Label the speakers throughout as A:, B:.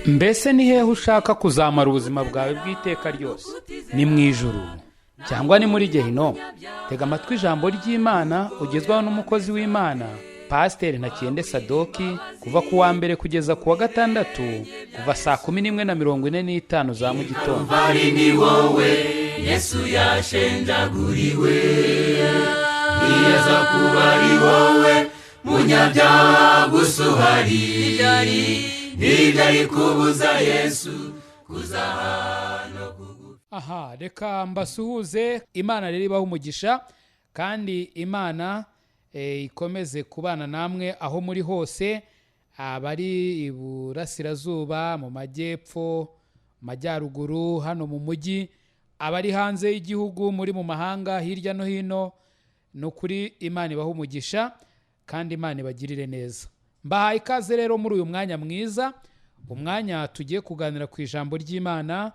A: Mbese ni hehe ushaka kuzamara ubuzima bwawe bw'iteka ryose? Ni mu ijuru cyangwa ni muri gehinomu? Tega amatwi ijambo ry'Imana ugezwaho n'umukozi w'Imana, Pasiteri Ntakiyende Sadoki, kuva ku wa mbere kugeza ku wa gatandatu, kuva saa 11:45 za mu gitondo.
B: Ari ni wowe Yesu yashenjaguriwe, niyaza kuba ari wowe munyabyaha gusa uhari, ntibyari kubuza Yesu kuza hano kugufi.
A: Aha, reka mbasuhuze. Imana rero ibahe umugisha, kandi Imana ikomeze kubana namwe aho muri hose, abari iburasirazuba, mu majyepfo, majyaruguru, hano mu mujyi, abari hanze y'igihugu, muri mu mahanga hirya no hino. Ni ukuri Imana ibahe umugisha kandi Imana ibagirire neza. Mbahaye ikaze rero muri uyu mwanya mwiza, umwanya tugiye kuganira ku ijambo ry'Imana.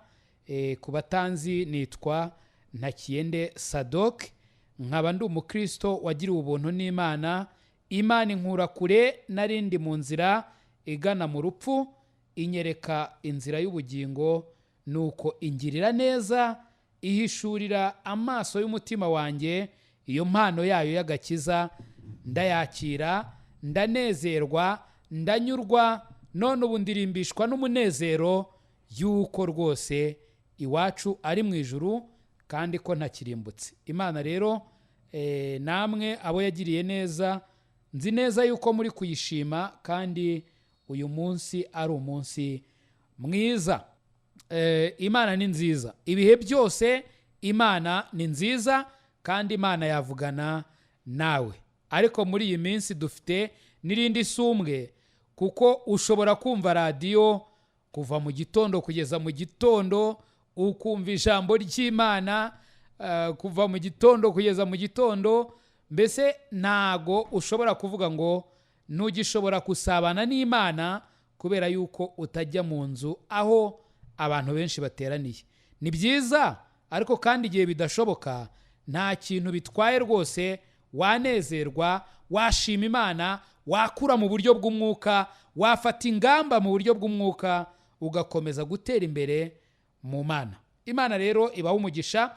A: Ku batanzi, nitwa Ntakiyende Sadok, nkaba ndi umukristo wagiriwe ubuntu n'Imana. Imana inkura kure narindi mu nzira igana mu rupfu, inyereka inzira y'ubugingo, nuko ingirira neza, ihishurira amaso y'umutima wanjye iyo mpano yayo y'agakiza. Ndayakira, ndanezerwa, ndanyurwa. None ubu ndirimbishwa n'umunezero y'uko rwose iwacu ari mu ijuru kandi ko ntakirimbutse. Imana rero, namwe abo yagiriye neza, nzi neza yuko muri kuyishima kandi uyu munsi ari umunsi mwiza. Imana ni nziza ibihe byose. Imana ni nziza kandi Imana yavugana nawe. Ariko muri iyi minsi dufite n'irindi sumbwe, kuko ushobora kumva radiyo kuva mu gitondo kugeza mu gitondo, ukumva ijambo ry'Imana kuva mu gitondo kugeza mu gitondo. Mbese ntago ushobora kuvuga ngo ntugishobora gusabana n'Imana kubera yuko utajya mu nzu aho abantu benshi bateraniye. Ni byiza, ariko kandi igihe bidashoboka nta kintu bitwaye rwose. Wanezerwa, washima Imana, wakura mu buryo bw'umwuka, wafata ingamba mu buryo bw'umwuka, ugakomeza gutera imbere mu Mana. Imana rero ibaha umugisha.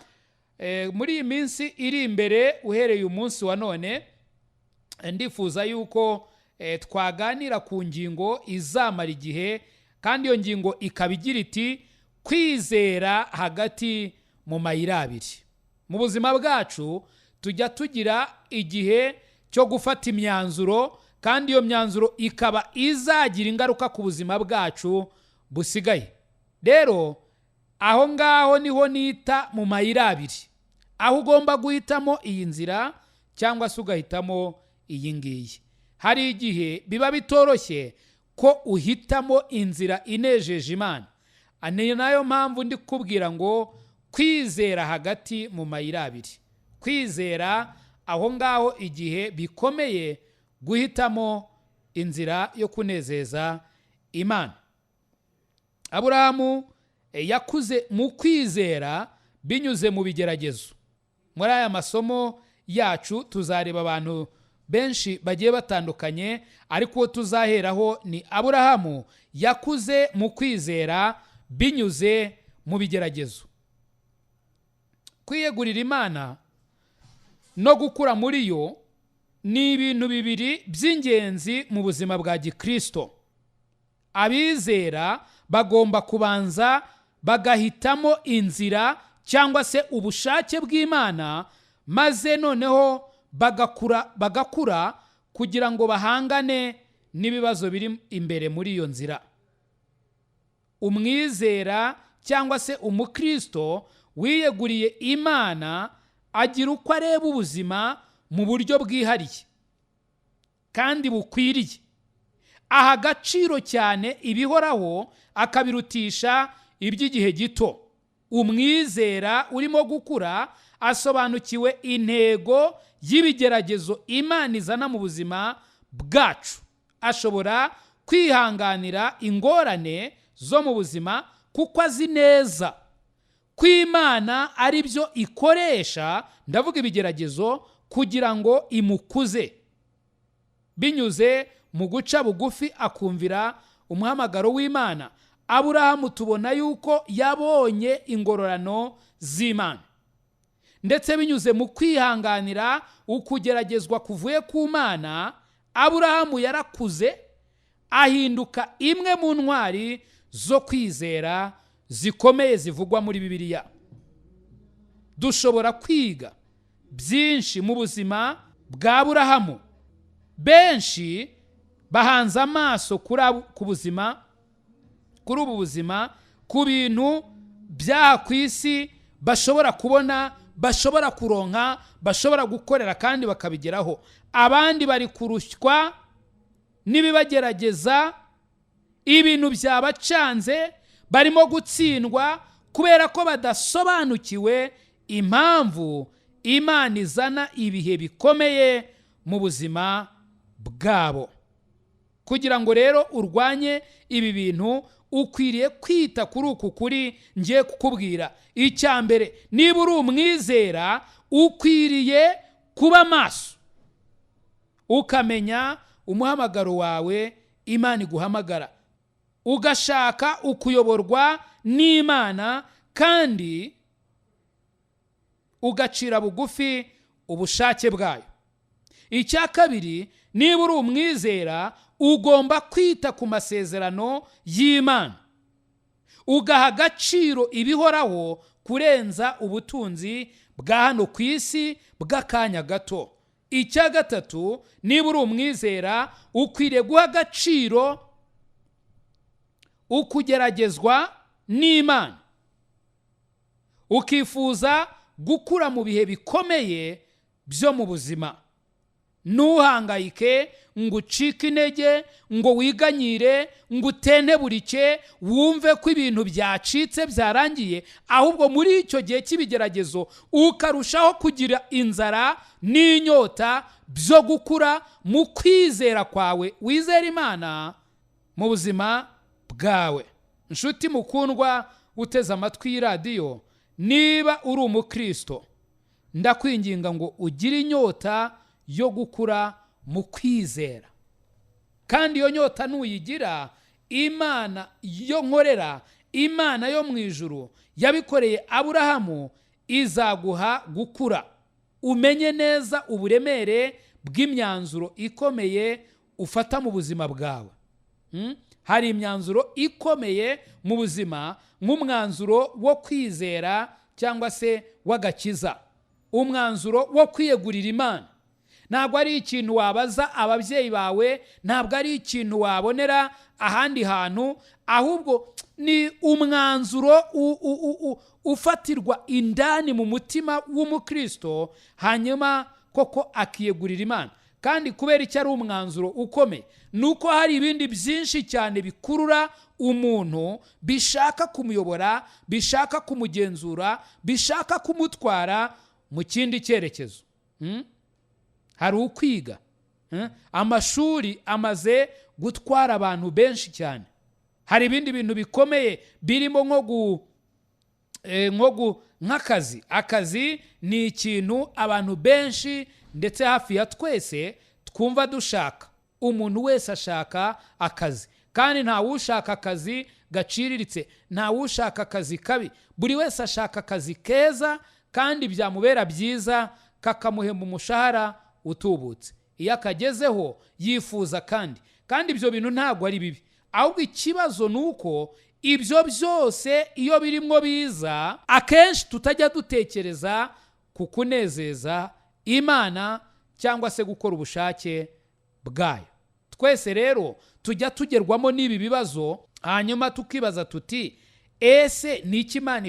A: Muri iyi minsi iri imbere, uhereye umunsi wa none, ndifuza yuko twaganira ku ngingo izamara igihe, kandi iyo ngingo ikaba igira iti: "Kwizera hagati mu mayira abiri." Mu buzima bwacu tujya tugira igihe cyo gufata imyanzuro, kandi iyo myanzuro ikaba izagira ingaruka ku buzima bwacu busigaye. Rero aho ngaho niho nita mu mayira abiri, aho ugomba guhitamo iyi nzira cyangwa se ugahitamo iyi ngiyi. Hari igihe biba bitoroshye ko uhitamo inzira inejeje Imana. Ni nayo mpamvu ndi kukubwira ngo kwizera hagati mu mayira abiri, kwizera aho ngaho igihe bikomeye guhitamo inzira yo kunezeza Imana. Aburahamu yakuze mu kwizera binyuze mu bigeragezo. Muri aya masomo yacu tuzareba abantu benshi bagiye batandukanye, ariko uwo tuzaheraho ni Aburahamu. Yakuze mu kwizera binyuze mu bigeragezo. Kwiyegurira Imana no gukura muri yo ni ibintu bibiri by'ingenzi mu buzima bwa gikristo. Abizera bagomba kubanza bagahitamo inzira cyangwa se ubushake bw'Imana, maze noneho bagakura kugira ngo bahangane n'ibibazo biri imbere muri iyo nzira. Umwizera cyangwa se umukristo wiyeguriye Imana agira uko areba ubuzima mu buryo bwihariye kandi bukwiriye, aha agaciro cyane ibihoraho, akabirutisha iby'igihe gito. Umwizera urimo gukura asobanukiwe intego y'ibigeragezo Imana izana mu buzima bwacu. Ashobora kwihanganira ingorane zo mu buzima kuko azi neza ko Imana ari byo ikoresha, ndavuga ibigeragezo, kugira ngo imukuze binyuze mu guca bugufi akumvira umuhamagaro w'Imana. Aburahamu tubona yuko yabonye ingororano z'Imana, ndetse binyuze mu kwihanganira ukugeragezwa kuvuye ku Mana, Aburahamu yarakuze ahinduka imwe mu ntwari zo kwizera zikomeye zivugwa muri Bibiliya. Dushobora kwiga byinshi mu buzima bwa Aburahamu. Benshi bahanze amaso ku buzima, kuri ubu buzima, ku bintu by'aha ku isi bashobora kubona, bashobora kuronka, bashobora gukorera kandi bakabigeraho. Abandi bari kurushywa n'ibibagerageza, ibintu byabacanze, barimo gutsindwa kubera ko badasobanukiwe impamvu Imana izana ibihe bikomeye mu buzima bwabo. Kugira ngo rero urwanye ibi bintu, ukwiriye kwita kuri uku kuri ngiye kukubwira. Icya mbere, niba uri umwizera, ukwiriye kuba maso, ukamenya umuhamagaro wawe Imana iguhamagara, ugashaka ukuyoborwa n'Imana, kandi ugacira bugufi ubushake bwayo. Icya kabiri, niba uri umwizera, ugomba kwita ku masezerano y'Imana, ugaha agaciro ibihoraho kurenza ubutunzi bwa hano ku isi bw'akanya gato. Icya gatatu, niba uri umwizera, ukwiriye guha agaciro ukugeragezwa n'Imana, ukifuza gukura mu bihe bikomeye byo mu buzima. Ntuhangayike ngo ucike intege, ngo wiganyire, ngo utenteburike, wumve ko ibintu byacitse byarangiye, ahubwo muri icyo gihe cy'ibigeragezo ukarushaho kugira inzara n'inyota byo gukura mu kwizera kwawe, wizera Imana mu buzima bwawe. Nshuti mukundwa uteze amatwi y'iradiyo, niba uri umukristo, ndakwinginga ngo ugire inyota yo gukura mu kwizera. Kandi iyo nyota nuyigira, Imana yo nkorera, Imana yo mu ijuru yabikoreye Aburahamu, izaguha gukura, umenye neza uburemere bw'imyanzuro ikomeye ufata mu buzima bwawe. Hari imyanzuro ikomeye mu buzima, nk'umwanzuro wo kwizera cyangwa se w'agakiza, umwanzuro wo kwiyegurira Imana. Ntabwo ari ikintu wabaza ababyeyi bawe, ntabwo ari ikintu wabonera ahandi hantu, ahubwo ni umwanzuro ufatirwa indani mu mutima w'umukristo, hanyuma koko akiyegurira Imana. Kandi kubera icyo ari umwanzuro ukomeye, ni uko hari ibindi byinshi cyane bikurura umuntu, bishaka kumuyobora, bishaka kumugenzura, bishaka kumutwara mu kindi cyerekezo. Hari ukwiga. Amashuri amaze gutwara abantu benshi cyane. Hari ibindi bintu bikomeye birimo nk'akazi. Akazi ni ikintu abantu benshi ndetse hafi ya twese twumva dushaka. Umuntu wese ashaka akazi, kandi ntawushaka akazi gaciriritse, ntawushaka akazi kabi. Buri wese ashaka akazi keza kandi byamubera byiza, kakamuhemba umushahara utubutse. Iyo akagezeho yifuza kandi ibyo bintu ntabwo ari bibi, ahubwo ikibazo ni uko ibyo byose iyo birimo biza, akenshi tutajya dutekereza ku kunezeza Imana cyangwa se gukora ubushake bwayo. Twese rero tujya tugerwamo n'ibi bibazo, hanyuma tukibaza tuti ese ni iki Imana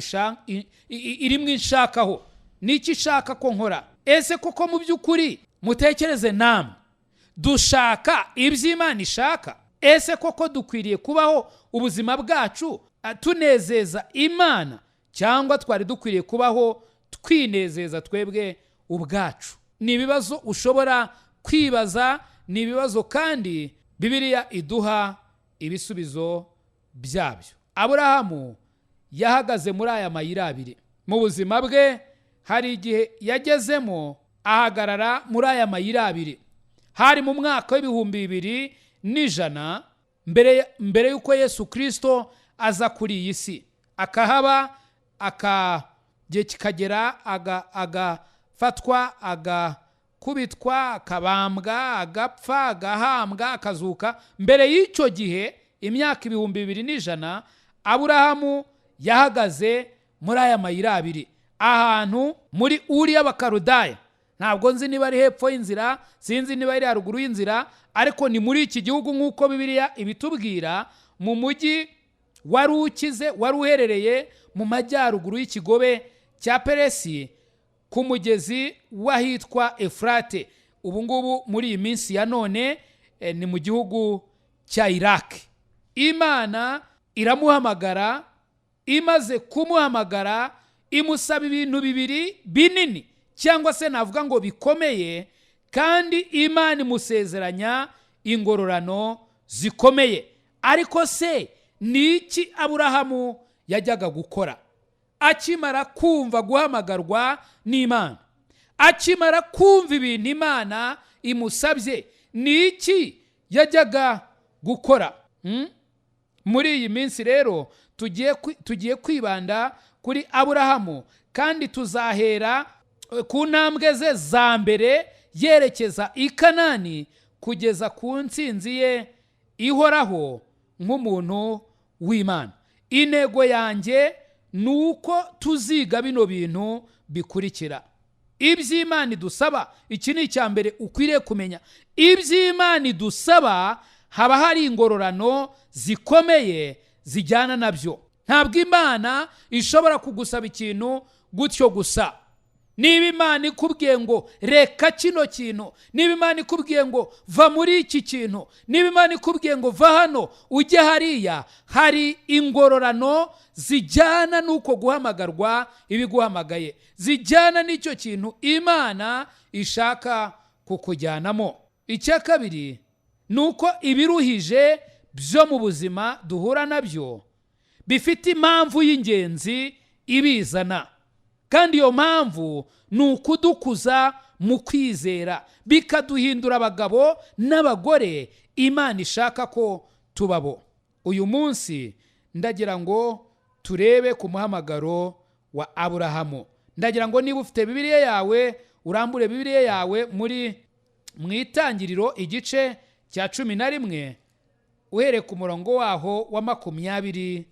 A: irimo inshakaho? Ni iki ishaka ko nkora? Ese koko mu by'ukuri mutekereze namwe, dushaka iby'Imana ishaka? Ese koko dukwiriye kubaho ubuzima bwacu tunezeza Imana, cyangwa twari dukwiriye kubaho twinezeza twebwe ubwacu? Ni ibibazo ushobora kwibaza, ni ibibazo kandi Bibiliya iduha ibisubizo byabyo. Aburahamu yahagaze muri aya mayira abiri mu buzima bwe. Hari igihe yagezemo ahagarara muri aya mayira abiri. Hari mu mwaka w'2100 mbere y'uko Yesu Kristo aza kuri iyi si, akahaba, igihe kikagera agafatwa, agakubitwa, akabambwa, agapfa, agahambwa, akazuka. Mbere y'icyo gihe, imyaka 2100, Aburahamu yahagaze muri aya mayira abiri, ahantu muri Uri y'Abakarudaya. Ntabwo nzi niba ari hepfo y'inzira, sinzi niba ari haruguru y'inzira, ariko ni muri iki gihugu nk'uko Bibiliya ibitubwira, mu mujyi wari ukize, wari uherereye mu majyaruguru y'ikigobe cya Peresi, ku mugezi w'ahitwa Efurate. Ubu ngubu muri iyi minsi ya none ni mu gihugu cya Iraq. Imana iramuhamagara, imaze kumuhamagara imusaba ibintu bibiri binini, cyangwa se navuga ngo bikomeye, kandi Imana imusezeranya ingororano zikomeye. Ariko se ni iki Aburahamu yajyaga gukora akimara kumva guhamagarwa n'Imana, akimara kumva ibintu Imana imusabye? Ni iki yajyaga gukora? Muri iyi minsi rero tugiye kwibanda kuri Aburahamu, kandi tuzahera ku ntambwe ze za mbere yerekeza i Kanani kugeza ku ntsinzi ye ihoraho nk'umuntu w'Imana. Intego yanjye ni uko tuziga bino bintu bikurikira. Iby'Imana idusaba, iki ni icya mbere ukwiriye kumenya. Iby'Imana idusaba haba hari ingororano zikomeye zijyana nabyo. Ntabwo Imana ishobora kugusaba ikintu gutyo gusa. Niba Imana ikubwiye ngo reka kino kintu, niba Imana ikubwiye ngo va muri iki kintu, niba Imana ikubwiye ngo va hano ujye hariya, hari ingororano zijyana n'uko guhamagarwa ibiguhamagaye, zijyana n'icyo kintu Imana ishaka kukujyanamo. Icya kabiri ni uko ibiruhije byo mu buzima duhura nabyo bifite impamvu y'ingenzi ibizana, kandi iyo mpamvu ni ukudukuza mu kwizera, bikaduhindura abagabo n'abagore Imana ishaka ko tubabo. Uyu munsi ndagira ngo turebe ku muhamagaro wa Aburahamu. Ndagira ngo niba ufite Bibiliya yawe urambure Bibiliya yawe muri mu Itangiriro igice cya 11, uhereye ku murongo waho wa 27.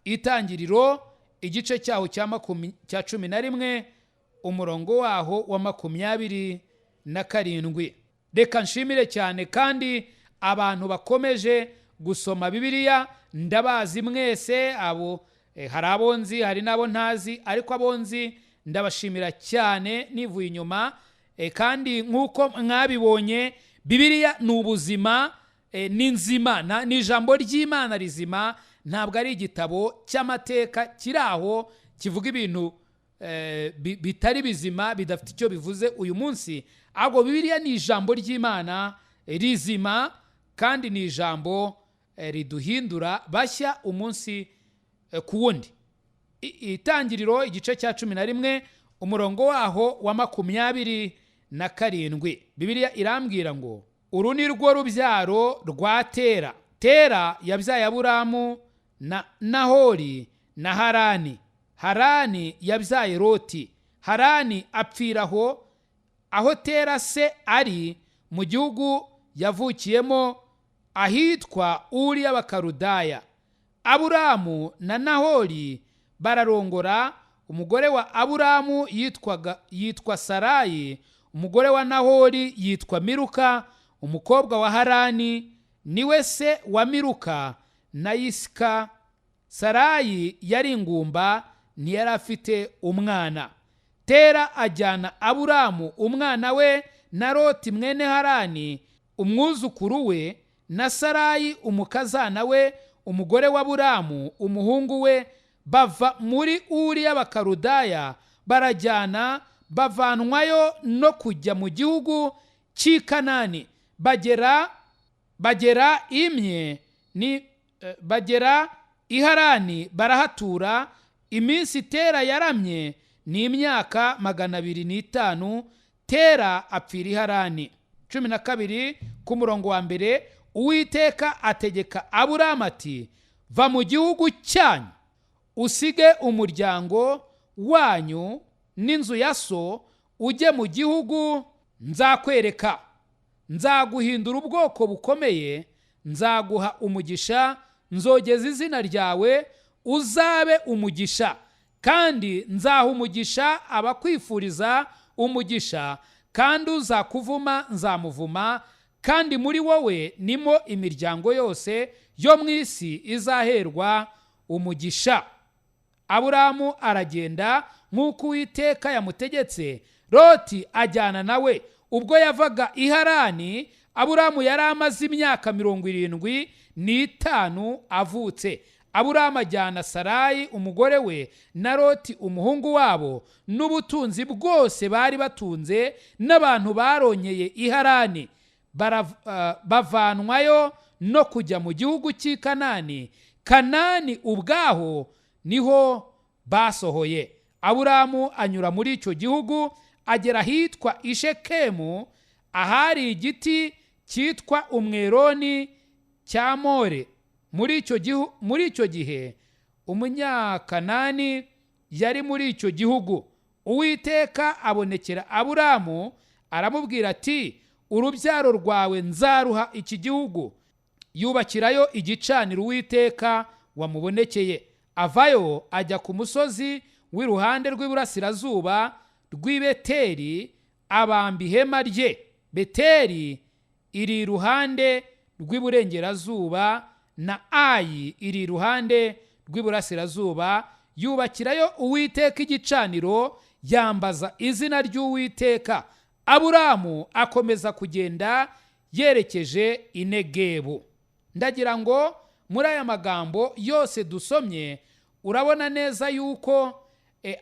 A: Itangiriro igice cyaho cya 11, umurongo waho wa 27. Reka nshimire cyane kandi abantu bakomeje gusoma Bibiliya, ndabazi mwese, abo hari abo nzi, hari n'abo ntazi, ariko abo nzi ndabashimira cyane nivuye inyuma. Kandi nk'uko mwabibonye, Bibiliya ni ubuzima, ni nzima, ni ijambo ry'Imana rizima, ntabwo ari igitabo cy'amateka kiri aho kivuga ibintu bitari bizima, bidafite icyo bivuze uyu munsi. Ahubwo Bibiliya ni ijambo ry'Imana rizima, kandi ni ijambo riduhindura bashya umunsi ku wundi. Itangiriro igice cya 11, umurongo waho wa 27. Bibiliya irambwira ngo uru ni rwo rubyaro rwa Tera. Tera yabyaye Aburamu na Nahori na Harani. Harani yabyaye Loti. Harani apfira aho Tera se ari, mu gihugu yavukiyemo ahitwa Uri y'Abakarudaya. Aburamu na Nahori bararongora. Umugore wa Aburamu yitwa Sarayi, umugore wa Nahori yitwa Miruka, umukobwa wa Harani niwe se wa Miruka na Yisika. Sarayi yari ingumba, ntiyari afite umwana. Tera ajyana Aburamu umwana we na Loti mwene Harani umwuzukuru we, na Sarayi umukazana we, umugore wa Aburamu umuhungu we, bava muri Uri y'Abakarudaya barajyana, bavanwayo no kujya mu gihugu cy'i Kanani. Bagera imye ni bagera i Harani barahatura. Iminsi Tera yaramye ni imyaka 205. Tera apfira i Harani. 12 ku murongo wa mbere, Uwiteka ategeka Aburamu ati Va mu gihugu cyanyu, usige umuryango wanyu n'inzu ya so, ujye mu gihugu nzakwereka. Nzaguhindura ubwoko bukomeye, nzaguha umugisha, nzogeza izina ryawe, uzabe umugisha, kandi nzaha umugisha abakwifuriza umugisha, kandi uzakuvuma nzamuvuma, kandi muri wowe nimo imiryango yose yo mu isi izaherwa umugisha. Aburamu aragenda nk'uko Uwiteka yamutegetse, Loti ajyana nawe. Ubwo yavaga i Harani, Aburamu yari amaze imyaka 75 avutse. Aburamu ajyana Sarayi umugore we na Loti umuhungu wabo n'ubutunzi bwose bari batunze n'abantu baronkeye i Harani, bavanwayo no kujya mu gihugu cy'i Kanani. Kanani ubwaho niho basohoye. Aburamu anyura muri icyo gihugu agera ahitwa Ishekemu, ahari igiti cyitwa umweroni cya More. Muri icyo gihe Umunyakanani yari muri icyo gihugu. Uwiteka abonekera Aburamu aramubwira ati: urubyaro rwawe nzaruha iki gihugu. Yubakirayo igicaniro Uwiteka wamubonekeye. Avayo ajya ku musozi w'iruhande rw'iburasirazuba rw'i Beteli, abamba ihema rye. Beteli iri iruhande rw'iburengerazuba na Ayi iri iruhande rw'iburasirazuba. Yubakirayo Uwiteka igicaniro, yambaza izina ry'Uwiteka. Aburamu akomeza kugenda yerekeje i Negebu. Ndagira ngo muri aya magambo yose dusomye, urabona neza yuko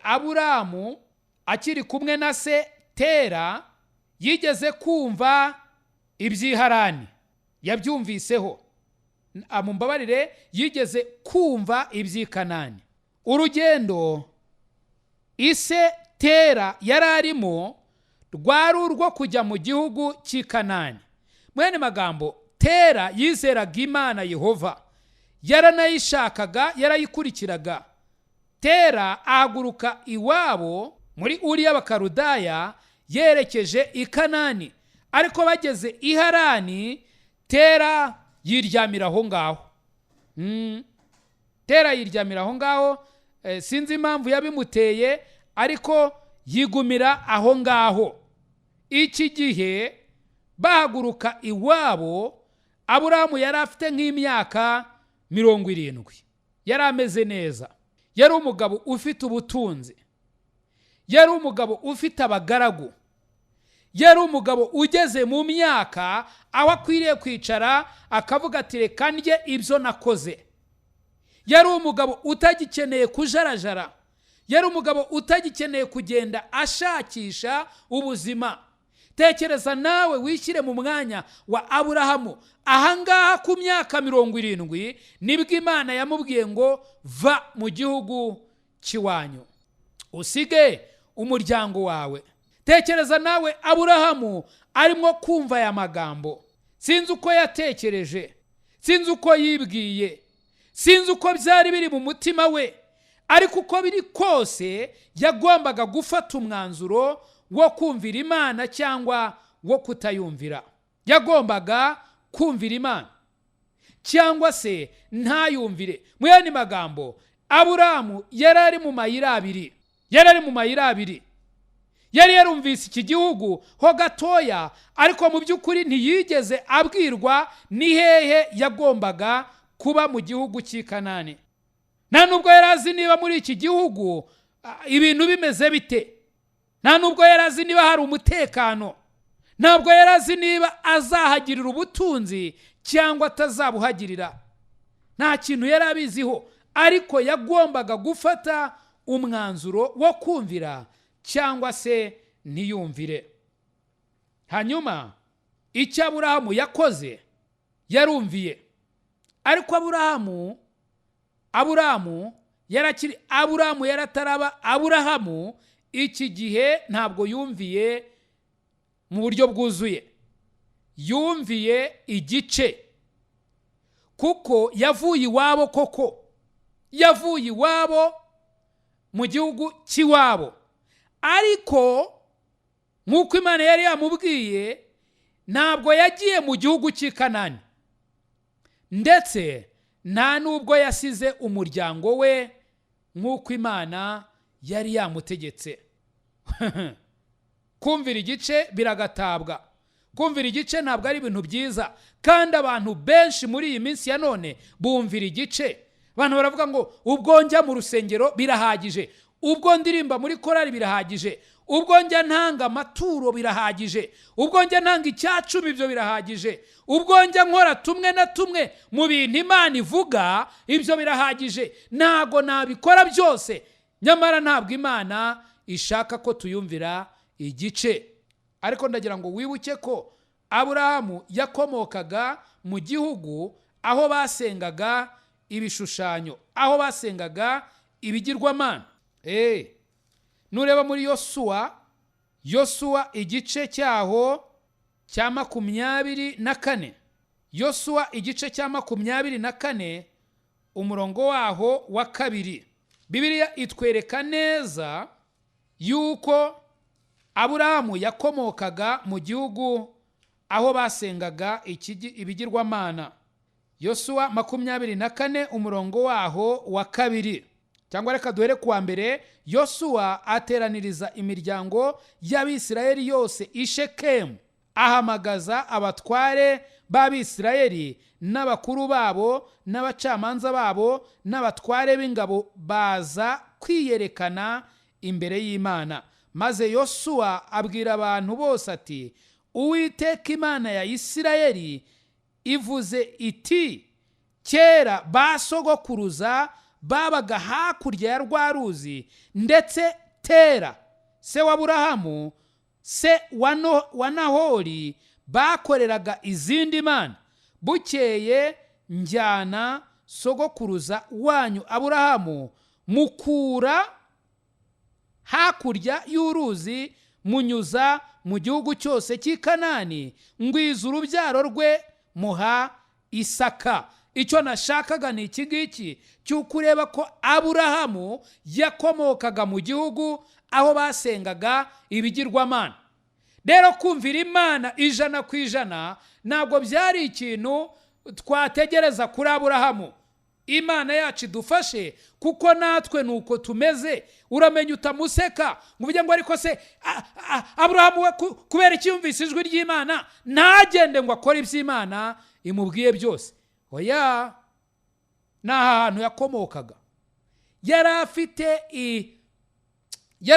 A: Aburamu akiri kumwe na se Tera yigeze kumva iby'i Harani, yabyumviseho. Mumbabarire, yigeze kumva iby'i Kanani. Urugendo ise Tera yari arimo rwari urwo kujya mu gihugu cy'i Kanani. Mwene magambo, Tera yizeraga Imana Yehova, yaranayishakaga, yarayikurikiraga. Tera ahaguruka iwabo muri Uri y'Abakarudaya yerekeje i Kanani, ariko bageze i Harani Tera yiryamira aho ngaho. Tera yiryamira aho ngaho, sinzi impamvu yabimuteye, ariko yigumira aho ngaho. Iki gihe bahaguruka iwabo, Aburamu yari afite nk'imyaka 70, yari ameze neza, yari umugabo ufite ubutunzi, yari umugabo ufite abagaragu, yari umugabo ugeze mu myaka aho akwiriye kwicara akavuga ati reka ndye ibyo nakoze. Yari umugabo utagikeneye kujarajara, yari umugabo utagikeneye kugenda ashakisha ubuzima. Tekereza nawe wishyire mu mwanya wa Aburahamu. Ahangaha ku myaka 70 nibwo Imana yamubwiye ngo va mu gihugu cy'iwanyu, usige umuryango wawe. Tekereza nawe Aburahamu arimo kumva aya magambo. Sinzi uko yatekereje, sinzi uko yibwiye, sinzi uko byari biri mu mutima we, ariko uko biri kose yagombaga gufata umwanzuro wo kumvira Imana cyangwa wo kutayumvira. Yagombaga kumvira Imana cyangwa se ntayumvire. Mu yandi magambo, Aburamu yari ari mu mayira abiri, yari ari mu mayira abiri. Yari yarumvise iki gihugu ho gatoya, ariko mu by'ukuri ntiyigeze abwirwa ni hehe yagombaga kuba mu gihugu cy'i Kanani. Nta nubwo yari azi niba muri iki gihugu ibintu bimeze bite, nta nubwo yari azi niba hari umutekano, ntabwo yari azi niba azahagirira ubutunzi cyangwa atazabuhagirira. Nta kintu yari abiziho, ariko yagombaga gufata umwanzuro wo kumvira cyangwa se ntiyumvire. Hanyuma icyo Aburahamu yakoze, yarumviye. Ariko Aburahamu yarakiri, Aburahamu yarataraba Aburahamu. Iki gihe ntabwo yumviye mu buryo bwuzuye, yumviye igice. Kuko yavuye iwabo koko, yavuye iwabo mu gihugu cy'iwabo, ariko nk'uko Imana yari yamubwiye, ntabwo yagiye mu gihugu cy'i Kanani, ndetse nta n'ubwo yasize umuryango we nk'uko Imana yari yamutegetse. Kumvira igice biragatabwa. Kumvira igice ntabwo ari ibintu byiza, kandi abantu benshi muri iyi minsi ya none bumvira igice. Abantu baravuga ngo ubwo njya mu rusengero birahagije, ubwo ndirimba muri korali birahagije, ubwo njya ntanga amaturo birahagije, ubwo njya ntanga 10% ibyo birahagije, ubwo njya nkora tumwe na tumwe mu bintu Imana ivuga ibyo birahagije, ntago nabikora byose. Nyamara ntabwo Imana ishaka ko tuyumvira igice. Ariko ndagira ngo wibuke ko Aburahamu yakomokaga mu gihugu aho basengaga ibishushanyo, aho basengaga ibigirwamana. Nureba muri Yosuwa igice cyaho cya 24, Yosuwa igice cya 24 umurongo waho wa 2, Bibiliya itwereka neza yuko Aburahamu yakomokaga mu gihugu aho basengaga ibigirwamana. Yosuwa 24 umurongo waho wa 2, cyangwa reka duhere kuwa 1. Yosuwa ateraniriza imiryango y'Abisirayeli yose i Shekemu, ahamagaza abatware b'Abisirayeli n'abakuru babo n'abacamanza babo n'abatware b'ingabo, baza kwiyerekana imbere y'Imana. Maze Yosuwa abwira abantu bose ati, Uwiteka Imana ya Isirayeli ivuze iti, kera basogokuruza babaga hakurya ya rwa ruzi, ndetse Tera se wa Aburahamu se wa Nahori bakoreraga izindi mana. Bukeye njyana sogokuruza wanyu Aburahamu mukura hakurya y'uruzi, munyuza mu gihugu cyose cy'i Kanani, ngwiza urubyaro rwe muha Isaka. Icyo nashakaga ni iki ngiki, cy'uko ureba ko Aburahamu yakomokaga mu gihugu aho basengaga ibigirwamana. Rero kumvira Imana 100% ntabwo byari ikintu twategereza kuri Aburahamu. Imana yacu idufashe, kuko natwe nuko tumeze. Uramenya utamuseka ngo uvuge ngo ariko se Aburahamu we kubera iki yumvise ijwi ry'Imana ntagende ngo akore iby'Imana imubwiye byose? Oya, ni ahantu yakomokaga. Yari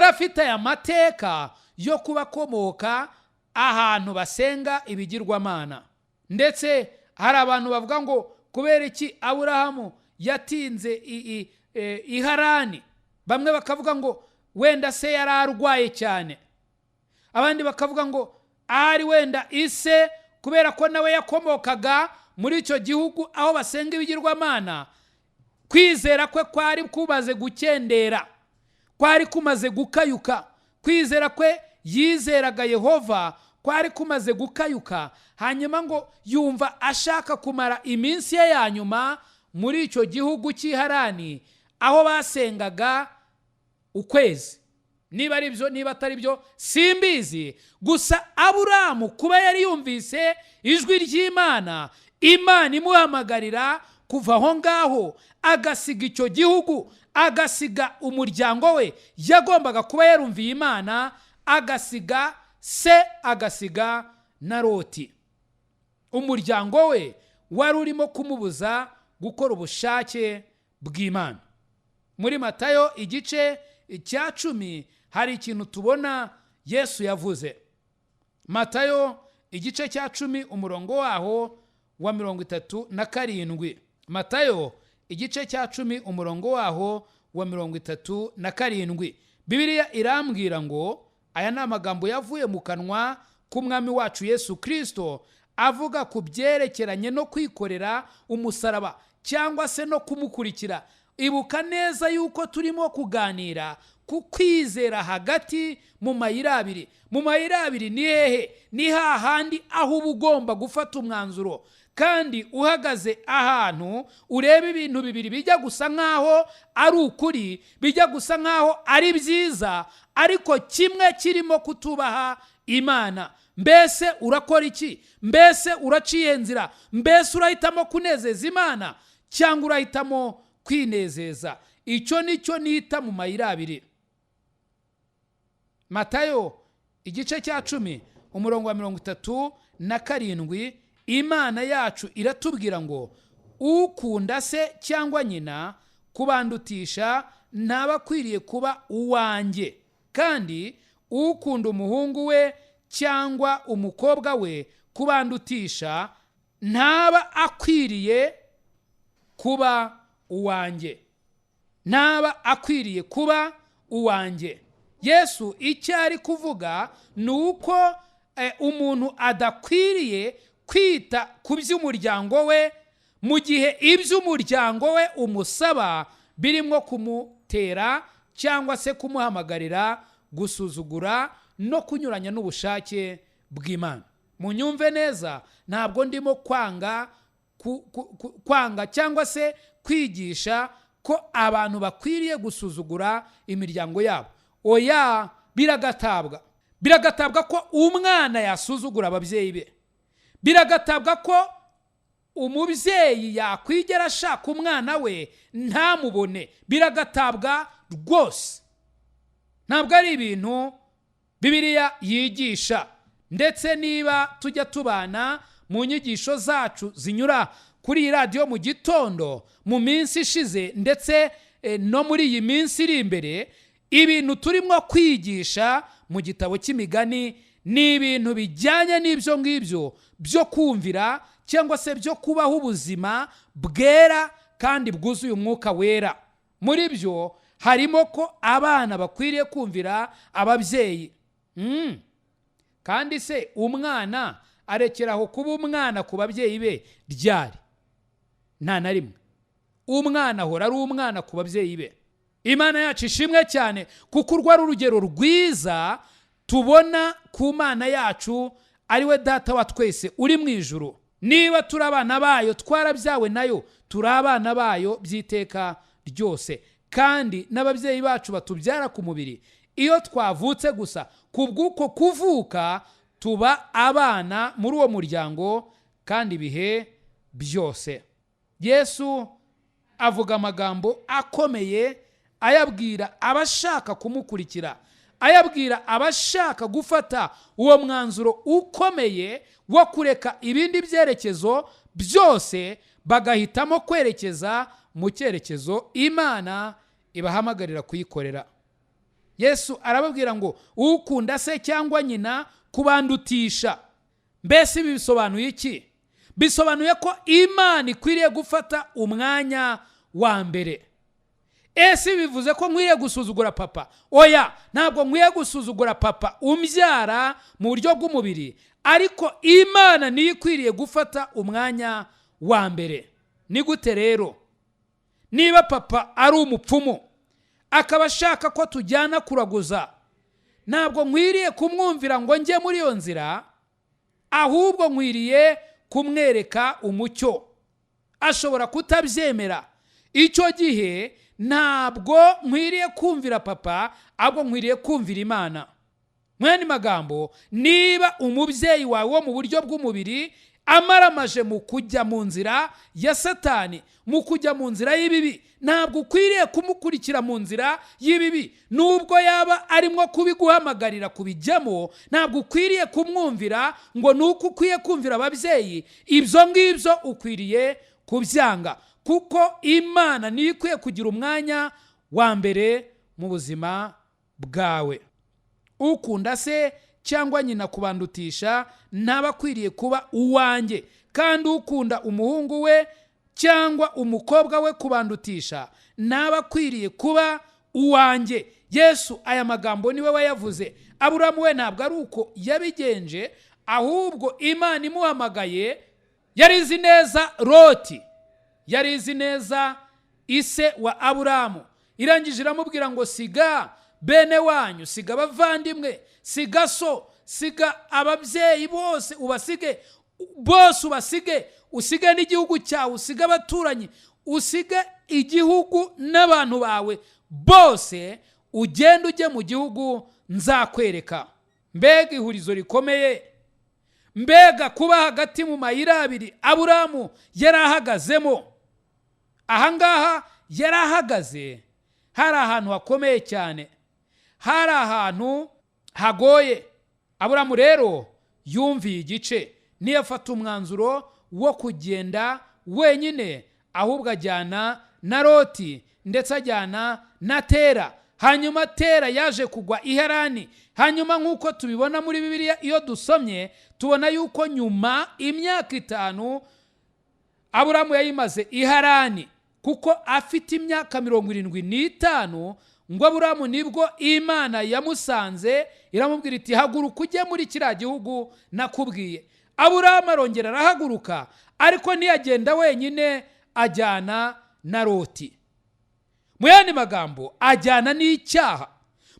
A: afite aya mateka yo kuba akomoka ahantu basenga ibigirwamana. Ndetse hari abantu bavuga ngo kubera iki Aburahamu yatinze i Harani? Bamwe bakavuga ngo wenda se yari arwaye cyane, abandi bakavuga ngo ahari wenda ise kubera ko nawe yakomokaga muri icyo gihugu aho basenga ibigirwamana, kwizera kwe kwari kumaze gukendera, kwari kumaze gukayuka. Kwizera kwe yizeraga Yehova kwari kumaze gukayuka. Hanyuma ngo yumva ashaka kumara iminsi ye ya nyuma muri icyo gihugu cy'i Harani aho basengaga ukwezi. Niba ari byo, niba atari byo simbizi, gusa Aburahamu kuba yari yumvise ijwi ry'Imana, Imana imuhamagarira kuva aho ngaho agasiga icyo gihugu, agasiga umuryango we, yagombaga kuba yarumviye Imana, agasiga se, agasiga na Loti. Umuryango we wari urimo kumubuza gukora ubushake bw'Imana. Muri Matayo igice cya 10 hari ikintu tubona Yesu yavuze. Matayo igice cya 10 umurongo waho wa 37. Matayo igice cya 10 umurongo waho wa 37. Bibiliya irambwira ngo aya ni amagambo yavuye mu kanwa k'umwami wacu Yesu Kristo, avuga ku byerekeranye no kwikorera umusaraba cyangwa se no kumukurikira. Ibuka neza yuko turimo kuganira Ku kwizera hagati mu mayira abiri. Mu mayira abiri ni hehe? Ni hahandi aho uba ugomba gufata umwanzuro, kandi uhagaze ahantu ureba ibintu bibiri bijya gusa nk'aho ari ukuri, bijya gusa nk'aho ari byiza, ariko kimwe kirimo kutubaha Imana. Mbese urakora iki? Mbese uraciye nzira? Mbese urahitamo kunezeza Imana cyangwa urahitamo kwinezeza? Icyo nicyo nita mu mayira abiri. Matayo igice cya 10 umurongo wa 37, Imana yacu iratubwira ngo ukunda se cyangwa nyina kubandutisha ntaba akwiriye kuba uwanjye, kandi ukunda umuhungu we cyangwa umukobwa we kubandutisha ntaba akwiriye kuba uwanjye. Ntaba akwiriye kuba uwanjye. Yesu icyo ari kuvuga ni uko umuntu adakwiriye kwita ku by'umuryango we mu gihe iby'umuryango we umusaba birimo kumutera cyangwa se kumuhamagarira gusuzugura no kunyuranya n'ubushake bw'Imana. Munyumve neza, ntabwo ndimo kwanga kwanga cyangwa se kwigisha ko abantu bakwiriye gusuzugura imiryango yabo. Oya, biragatabwa. Biragatabwa ko umwana yasuzugura ababyeyi be. Biragatabwa ko umubyeyi yakwigera ashaka umwana we ntamubone. Biragatabwa rwose. Ntabwo ari ibintu Bibiliya yigisha. Ndetse niba tujya tubana mu nyigisho zacu zinyura kuri iyi radiyo mu gitondo mu minsi ishize, ndetse no muri iyi minsi iri imbere, ibintu turimo kwigisha mu gitabo cy'imigani ni ibintu bijyanye n'ibyo ngibyo byo kumvira cyangwa se byo kubaho ubuzima bwera kandi bwuzuye umwuka wera. Muri byo harimo ko abana bakwiriye kumvira ababyeyi. Kandi se umwana arekeraho kuba umwana ku babyeyi be ryari? Nta na rimwe. Umwana ahora ari umwana ku babyeyi be. Imana yacu ishimwe cyane, kuko urwo ari urugero rwiza tubona ku Mana yacu, ari we Data wa twese uri mu ijuru. Niba turi abana bayo, twarabyawe nayo, turi abana bayo by'iteka ryose. Kandi n'ababyeyi bacu batubyara ku mubiri, iyo twavutse gusa kubw'uko kuvuka tuba abana muri uwo muryango kandi ibihe byose. Yesu avuga amagambo akomeye ayabwira abashaka kumukurikira, ayabwira abashaka gufata uwo mwanzuro ukomeye wo kureka ibindi byerekezo byose bagahitamo kwerekeza mu cyerekezo Imana ibahamagarira kuyikorera. Yesu arababwira ngo ukunda se cyangwa nyina kubandutisha. Mbese ibi bisobanuye iki? Bisobanuye ko Imana ikwiriye gufata umwanya wa mbere. Ese bivuze ko nkwiriye gusuzugura papa? Oya, ntabwo nkwiye gusuzugura papa umbyara mu buryo bw'umubiri, ariko Imana niyo ikwiriye gufata umwanya wa mbere. Ni gute rero? Niba papa ari umupfumu akaba ashaka ko tujyana kuraguza, ntabwo nkwiriye kumwumvira ngo njye muri iyo nzira, ahubwo nkwiriye kumwereka umucyo. Ashobora kutabyemera. Icyo gihe ntabwo nkwiriye kumvira papa, ahubwo nkwiriye kumvira Imana. Mwene magambo, niba umubyeyi wawe wo mu buryo bw'umubiri amaramaje mu kujya mu nzira ya Satani, mu kujya mu nzira y'ibibi, ntabwo ukwiriye kumukurikira mu nzira y'ibibi. Nubwo yaba arimo kubiguhamagarira kubijyamo, ntabwo ukwiriye kumwumvira ngo nuko ukwiye kumvira ababyeyi. Ibyo ngibyo ukwiriye kubyanga, kuko Imana niyo ikwiye kugira umwanya wa mbere mu buzima bwawe. Ukunda se cyangwa nyina kubandutisha ntaba akwiriye kuba uwanjye, kandi ukunda umuhungu we cyangwa umukobwa we kubandutisha ntaba akwiriye kuba uwanjye. Yesu aya magambo niwe wayavuze. Aburahamu we ntabwo ari uko yabigenje, ahubwo Imana imuhamagaye yari izi neza Loti, yari izi neza ise wa Aburahamu. Irangije iramubwira ngo siga Bene wanyu, siga abavandimwe, siga so, siga ababyeyi bose, ubasige bose, ubasige, usige n'igihugu cyawe, usige abaturanyi, usige igihugu n'abantu bawe bose, ugende ujye mu gihugu nzakwereka. Mbega ihurizo rikomeye! Mbega kuba hagati mu mayira abiri Aburamu yari ahagazemo! Ahangaha yari ahagaze hari ahantu hakomeye cyane, hari ahantu hagoye. Aburamu rero yumviye igice, ntiyafata umwanzuro wo kugenda wenyine, ahubwo ajyana na Loti, ndetse ajyana na Tera. Hanyuma Tera yaje kugwa i Harani. Hanyuma nk'uko tubibona muri Bibiliya, iyo dusomye tubona yuko nyuma imyaka 5 Aburamu yayimaze i Harani, kuko afite imyaka 75. Ngo Aburamu nibwo Imana yamusanze, iramubwira iti: "Haguruka ujye muri kiriya gihugu nakubwiye." Aburamu arongera arahaguruka, ariko ntiyagenda wenyine, ajyana na Loti. Mu yandi magambo, ajyana n'icyaha.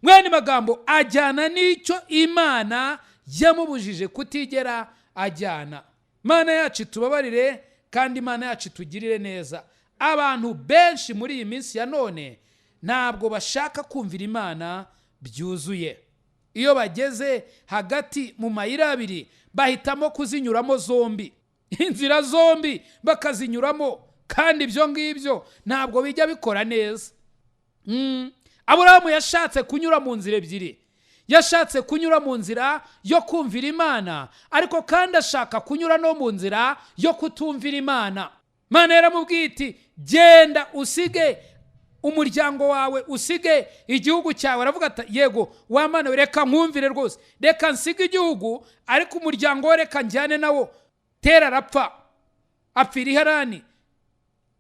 A: Mu yandi magambo, ajyana n'icyo Imana yamubujije kutigera ajyana. Imana yacu itubabarire, kandi Imana yacu itugirire neza. Abantu benshi muri iyi minsi ya none ntabwo bashaka kumvira Imana byuzuye. Iyo bageze hagati mu mayira abiri, bahitamo kuzinyuramo zombi, inzira zombi bakazinyuramo, kandi ibyo ngibyo ntabwo bijya bikora neza. Aburahamu yashatse kunyura mu nzira ebyiri. Yashatse kunyura mu nzira yo kumvira Imana, ariko kandi ashaka kunyura no mu nzira yo kutumvira Imana. Imana yaramubwiye iti: "Genda usige umuryango wawe, usige igihugu cyawe." Aravuga ati: "Yego wa Mana we, reka nkumvire rwose, reka nsige igihugu, ariko umuryango we reka njyane nawo." Tera arapfa, apfira i Harani.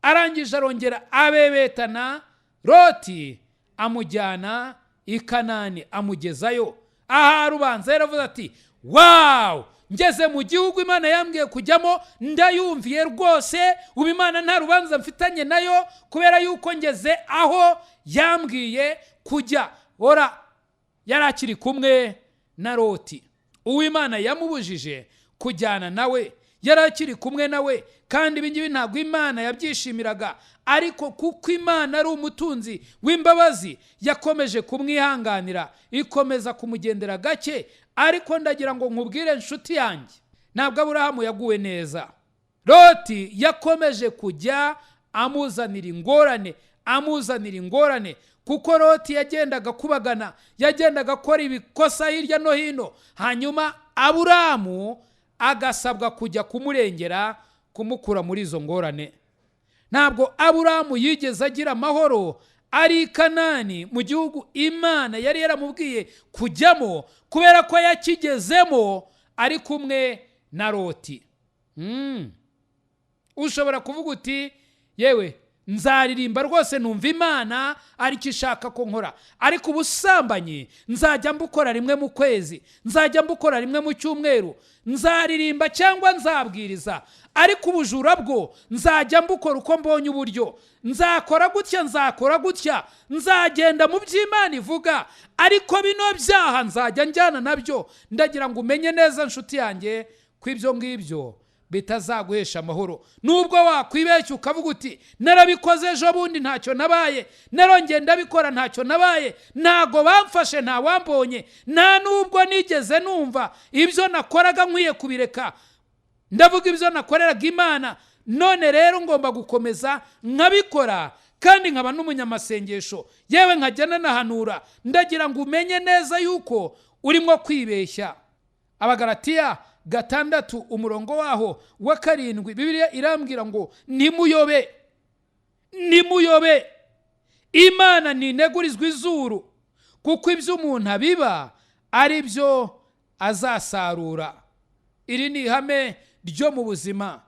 A: Arangije arongera abebetana Loti, amujyana i Kanani, amugezayo. Aha rubanza yaravuze ati: "Wow, ngeze mu gihugu Imana yambwiye kujyamo, ndayumviye rwose. Ubu Imana nta rubanza mfitanye nayo, kubera yuko ngeze aho yambwiye kujya." Ora yari akiri kumwe na Loti, uw'Imana yamubujije kujyana nawe. Yari akiri kumwe nawe, kandi ibi ngibi ntabwo Imana yabyishimiraga, ariko kuko Imana ari umutunzi w'imbabazi, yakomeje kumwihanganira, ikomeza kumugendera gake. Ariko ndagira ngo nkubwire, nshuti yanjye, ntabwo Aburahamu yaguwe neza. Loti yakomeje kujya amuzanira ingorane, amuzanira ingorane, kuko Loti yagendaga kubagana, yagendaga akora ibikosa hirya no hino, hanyuma Aburahamu agasabwa kujya kumurengera, kumukura muri izo ngorane. Ntabwo Aburahamu yigeze agira amahoro ari i Kanani, mu gihugu Imana yari yaramubwiye kujyamo, kubera ko yakigezemo ari kumwe na Loti. Ushobora kuvuga uti: "Yewe, nzaririmba rwose, numva Imana aricyo ishaka ko nkora, ariko ubusambanyi nzajya mbukora rimwe mu kwezi, nzajya mbukora rimwe mu cyumweru. Nzaririmba cyangwa nzabwiriza, ariko ubujura bwo nzajya mbukora uko mbonye uburyo. Nzakora gutya, nzakora gutya, nzagenda mu by'Imana ivuga, ariko bino byaha nzajya njyana nabyo." Ndagira ngo umenye neza, nshuti yanjye, ko ibyo ngibyo bitazaguhesha amahoro. Nubwo wakwibeshya ukavuga uti: "Narabikoze ejo bundi ntacyo nabaye, narongeye ndabikora ntacyo nabaye, ntago bamfashe, ntawambonye, nta nubwo nigeze numva ibyo nakoraga nkwiye kubireka, ndavuga ibyo nakoreraga Imana, none rero ngomba gukomeza nkabikora, kandi nkaba n'umunyamasengesho, yewe nkajya nanahanura." Ndagira ngo umenye neza yuko urimo kwibeshya. Abagaratiya 6, umurongo waho wa 7, Bibiliya irambwira ngo: "Ntimuyobe, ntimuyobe, Imana ntinegurizwa izuru, kuko ibyo umuntu abiba ari byo azasarura." Iri ni ihame ryo mu buzima,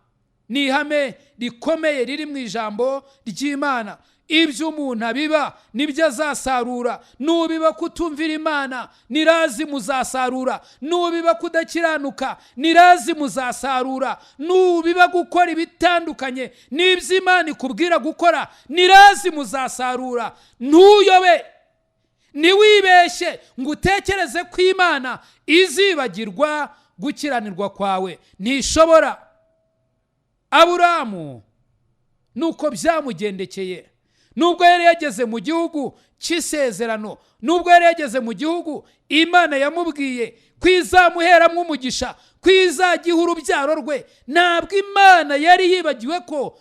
A: ni ihame rikomeye riri mu ijambo ry'Imana. Ibyo umuntu abiba nibyo azasarura. Nubiba kutumvira Imana, nirazi muzasarura. Nubiba kudakiranuka, nirazi muzasarura. Nubiba gukora ibitandukanye n'ibyo Imana ikubwira gukora, nirazi muzasarura. Ntuyobe. Ntiwibeshye ngo utekereze ko Imana izibagirwa gukiranirwa kwawe, ntishobora. Aburamu nuko byamugendekeye, nubwo yari yageze mu gihugu cy'isezerano, nubwo yari yageze mu gihugu Imana yamubwiye ko izamuheramo umugisha, ko izagiha urubyaro rwe, ntabwo Imana yari yibagiwe ko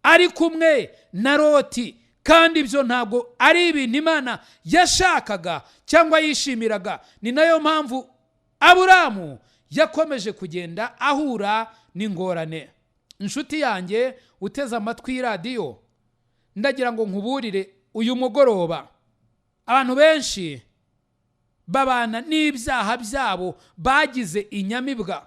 A: ari kumwe na Loti. Kandi ibyo ntabwo ari ibintu Imana yashakaga cyangwa yishimiraga. Ni nayo mpamvu Aburamu yakomeje kugenda ahura n'ingorane. Inshuti yanjye uteze amatwi y'iradiyo, ndagira ngo nkuburire uyu mugoroba. Abantu benshi babana n'ibyaha byabo bagize inyamibwa.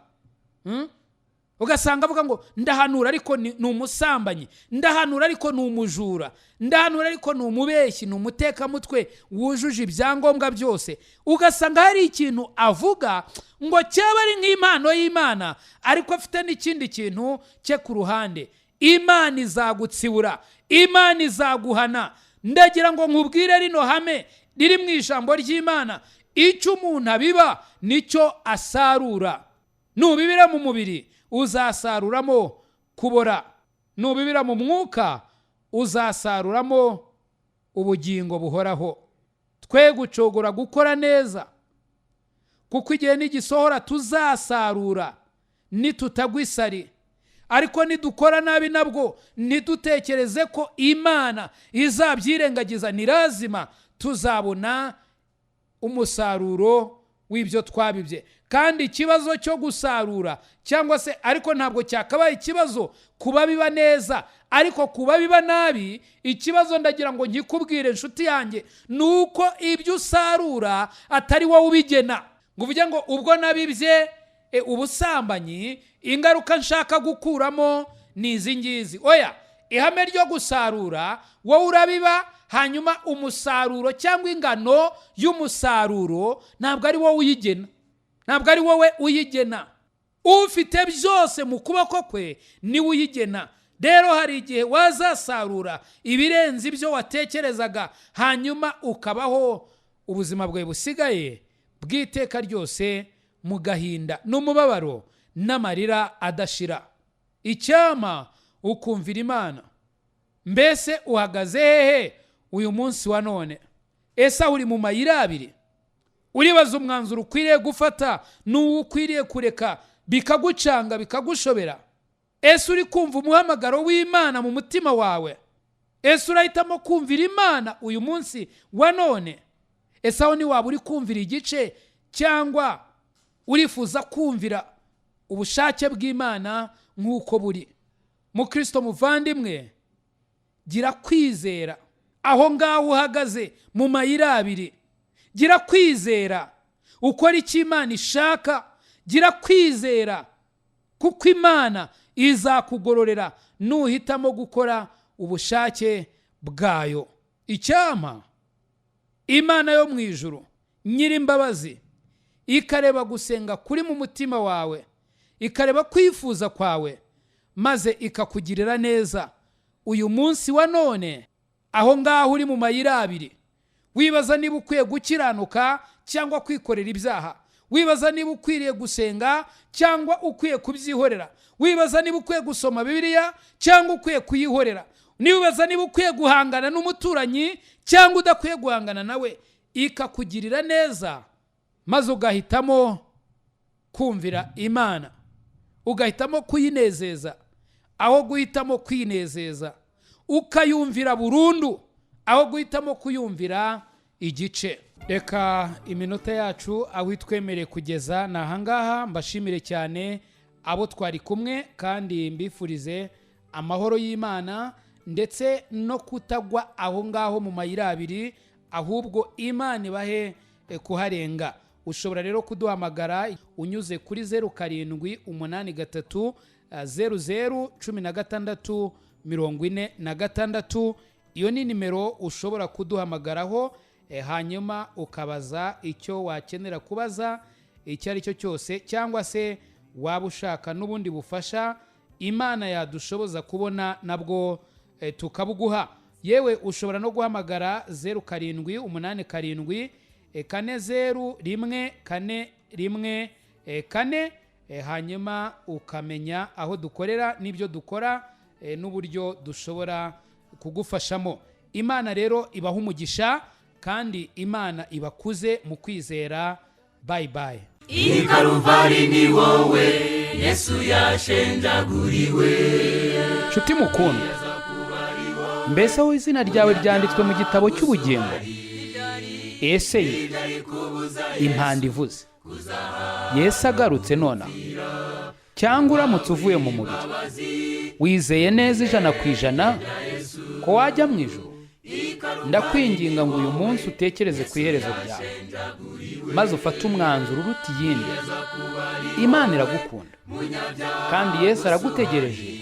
A: Ugasanga avuga ngo ndahanura ariko ni umusambanyi, ndahanura ariko ni umujura, ndahanura ariko ni umubeshyi, ni umutekamutwe wujuje ibyangombwa byose. Ugasanga hari ikintu avuga ngo cyaba ari nk'impano y'Imana, ariko afite n'ikindi kintu cye ku ruhande. Imana izagutsibura, Imana izaguhana. Ndagira ngo nkubwire rino hame riri mu ijambo ry'Imana: icyo umuntu abiba nicyo asarura. Nubibira mu mubiri uzasaruramo kubora, nubibira mu mwuka uzasaruramo ubugingo buhoraho. Twe gucogora gukora neza, kuko igihe nigisohora tuzasarura nitutagwa isari. Ariko nidukora nabi nabwo ntidutekereze ko Imana izabyirengagiza, ni lazima tuzabona umusaruro w'ibyo twabibye. Kandi ikibazo cyo gusarura cyangwa se, ariko ntabwo cyakabaye ikibazo kuba biba neza, ariko kuba biba nabi, ikibazo ndagira ngo nkikubwire inshuti yanjye, ni uko ibyo usarura atari wowe ubigena. Ngo uvuge ngo ubwo nabibye ubusambanyi, ingaruka nshaka gukuramo ni izi ngizi. Oya, ihame ryo gusarura, wowe urabiba, hanyuma umusaruro cyangwa ingano y'umusaruro ntabwo ari wowe uyigena, ntabwo ari wowe uyigena. Ufite byose mu kuboko kwe niwe uyigena. Rero hari igihe wazasarura ibirenze ibyo watekerezaga, hanyuma ukabaho ubuzima bwawe busigaye bw'iteka ryose mu gahinda n'umubabaro n'amarira adashira. Icyampa ukumvira Imana. Mbese uhagaze hehe uyu munsi wa none? Ese uri mu mayira abiri? Uribaza umwanzuro ukwiriye gufata n'uwo ukwiriye kureka, bikagucanga bikagushobera? Ese uri kumva umuhamagaro w'Imana mu mutima wawe? Ese urahitamo kumvira Imana uyu munsi wa none? Ese aho ntiwaba uri kumvira igice, cyangwa urifuza kumvira ubushake bw'Imana nk'uko buri? Mukristo muvandimwe, gira kwizera aho ngaho uhagaze mu mayira abiri. Gira kwizera ukora icyo Imana ishaka. Gira kwizera kuko Imana izakugororera nuhitamo gukora ubushake bwayo. Icyampa Imana yo mu ijuru nyir'imbabazi ikareba gusenga kuri mu mutima wawe, ikareba kwifuza kwawe, maze ikakugirira neza uyu munsi wa none. Aho ngaho uri mu mayira abiri, wibaza niba ukwiye gukiranuka cyangwa kwikorera ibyaha, wibaza niba ukwiriye gusenga cyangwa ukwiye kubyihorera, wibaza niba ukwiye gusoma Bibiliya cyangwa ukwiye kuyihorera, nibaza niba ukwiye guhangana n'umuturanyi cyangwa udakwiye guhangana nawe, ikakugirira neza maze ugahitamo kumvira Imana, ugahitamo kuyinezeza aho guhitamo kwinezeza, ukayumvira burundu aho guhitamo kuyumvira igice. Reka iminota yacu aho itwemereye kugeza ni ahangaha. Mbashimire cyane abo twari kumwe, kandi mbifurize amahoro y'Imana ndetse no kutagwa aho ngaho mu mayira abiri, ahubwo Imana ibahe kuharenga. Ushobora rero kuduhamagara unyuze kuri 0783 00 16 46. Iyo ni nimero ushobora kuduhamagaraho, hanyuma ukabaza icyo wakenera kubaza icyo ari cyo cyose, cyangwa se waba ushaka n'ubundi bufasha Imana yadushoboza kubona nabwo tukabuguha. Yewe, ushobora no guhamagara 0787 401 41 4, hanyuma ukamenya aho dukorera n'ibyo dukora n'uburyo dushobora kugufashamo. Imana rero ibaha umugisha kandi Imana ibakuze mu kwizera. Bye bye.
B: I Karuvari ni wowe Yesu yashenjaguriwe.
A: Nshuti mukundwa, mbese aho izina ryawe ryanditswe mu gitabo cy'ubugingo? Ese ye impanda ivuze, Yesu agarutse nonaha, cyangwa uramutse uvuye mu mubiri, wizeye neza 100% ko wajya mu ijuru? Ndakwinginga ngo uyu munsi utekereze ku iherezo ryawe, maze ufate umwanzuro uruta iyindi. Imana iragukunda kandi Yesu aragutegereje.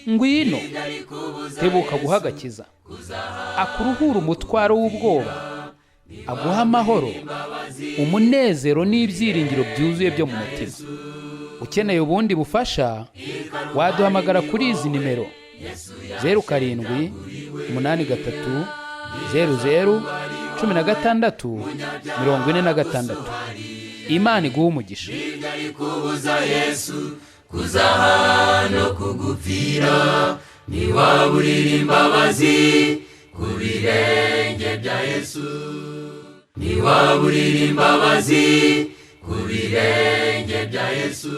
A: Ngwino, tebuka guha agakiza, akuruhura umutwaro w'ubwoba, aguha amahoro, umunezero n'ibyiringiro byuzuye byo mu mutima. Ukeneye ubundi bufasha, waduhamagara kuri izi nimero: 0783 00 16 46. Imana iguhe umugisha.
B: Kubuza Yesu kuzaha no kugupfira, ntiwaburira imbabazi ku birenge bya Yesu, ntiwaburira imbabazi ku birenge bya Yesu.